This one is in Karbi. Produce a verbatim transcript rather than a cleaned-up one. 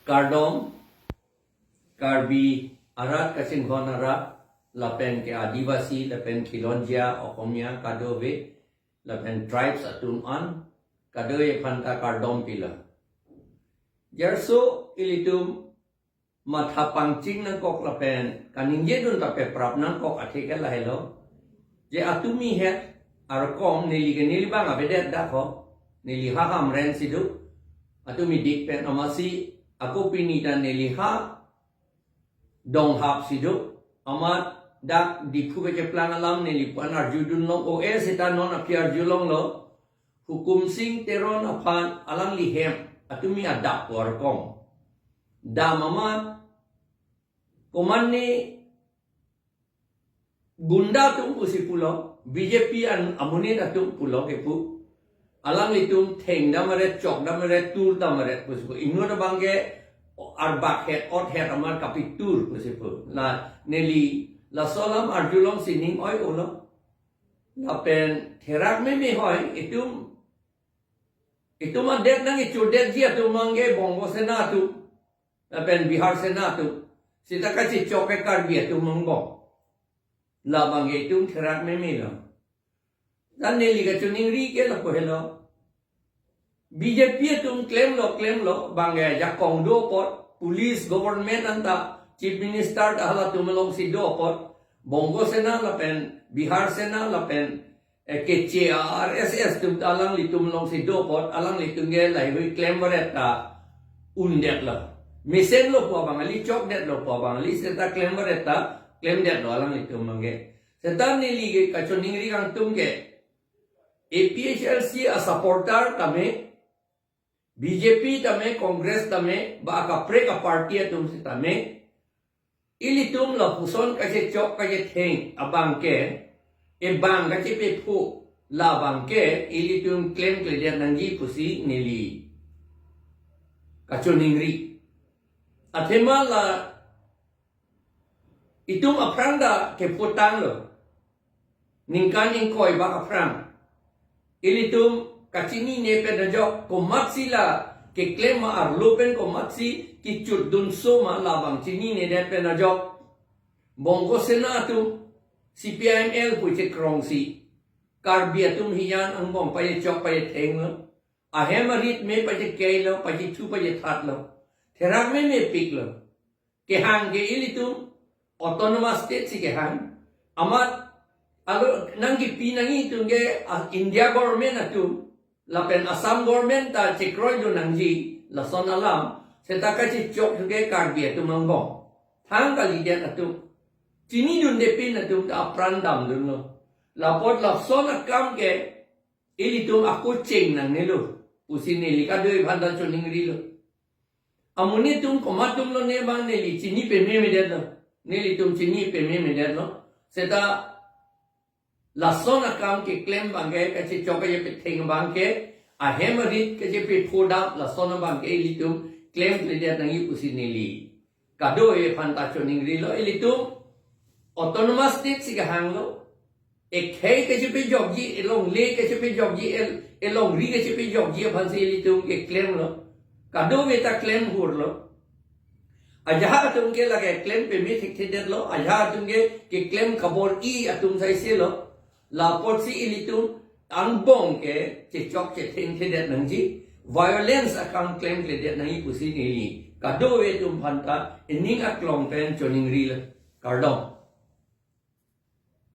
Kardom, Karbi arat kachinghon arat, lapen ke Adivasi, lapen Khilonjia, Okomia, kadokave, lapen tribes atum an, kadokave aphanta kardom pilo. Jarso ilitum matha pangcheng nangkok lapen kaningjedun ta peprap nangkok athe ke lahelo. Je atumi het arkom neli ke neli bang avedet dak ho. Neli ha Hamren si do. Atumi dik pen amatsi ako pini ta neli ha Donghap si do. Amat dak Diphu kacheplang alam neli pu-an arjudun long, o eh seta non aphi arjulonglo. Hukum Sing Teron aphan alangli hem atumi adap pu arkom. Dam amat komatne gunda atum pusi pulo, B J P an amonit atum pulo kepu. Alanglitum thengdam aret, chokdam aret, turdam aret pusi pu. Inut abang ke arbak het, ot het amat kapitur pusi pu. La neli laso alam arjulongsi ning oi-olo. Lapen therak meme hoi, itum, itum adet nangkechordetji atum abang ke Bongo Sena atum, lapen Bihar Sena atum. Seta kachechok ke Karbi atum angbong. Labang ke itum therak memelo. Dan neli kachiningri ke lapu helo. B J P atum klemlo, klemlo, bang ke jakong do apot, police, government anta, Chief Minister ta halatum alongsi do apot, Bongo Sena lapen Bihar Sena lapen, eh, keche R S S atum ta alanglitum alongsi do apot, alanglitum ke laheihui klem varet ta undetlo. Mesenlo pu abang kali, chokdetlo pu abang kali, seta klem varet ta klemdetlo alanglitum abang ke. Seta neli ke kachiningri kangtung ke, A P H L C a supporter tame, B J P tame, Congress tame, ba akaprek a-party atum setame, ilitum lapuson kachechok kachetheng abang ke, ebang kachepepho labang ke, ilitum klemkledet nangji pusi neli kachiningri. Athema la itum aphrang ta keputanglo. Ningkan ingkoi bak aphrang. Ilitum kachinine pen ajok komatsi la keklem ma arlo pen komatsi kechotdunso ma labang chininedet pen ajok. Bongo Sena atum C P I M L pu chekrongsi Karbi atum hiyan angbong pachechok pachethenglo. Ahem arit me pachekeilo, pachethu pachethatlo. Therak memepiklo. Kehang ke ilitum autonomous state si kehang. Amat alo nangkipi nangji atum ke, ah, India government atum lapen Assam government ta chekroidun nangji lason alam. Seta kachechok atum ke Karbi atum angbong. Thang kalidet atum. Chinidundepin atum ta apran damdunlo. Lapot lason akam ke ilitum ako cheng nangnelo pusi neli kadokave aphanta chiningrilo. Amonit atum komat atumlo ne abang neli chini pememedetlo. Nelitum chini pememedetlo. Seta lason akam keklem abang ke, kachechok kachepetheng abang ke, ahem arit kachepephodap lason abang ke ilitum klemkledet nangji pusi neli kadokave aphanta chiningrilo. Ilitum autonomous state si kehanglo. Ekhei kachepejokji, elongle kachepejokji, el, elongri kachepejokji aphansi ilitum keklemlo. Kadokave ta klem hurlo. Ajahak atum ke lake klem peme thekthedetlo. Ajahak atum ke keklem kabor-i atum saiselo. Lapotsi ilitum angbong ke chechok chethengthedet nangji, violence akam klemkledet nangji pusi neli kadokave atum aphanta ening aklong pen chiningrilo. Kardom.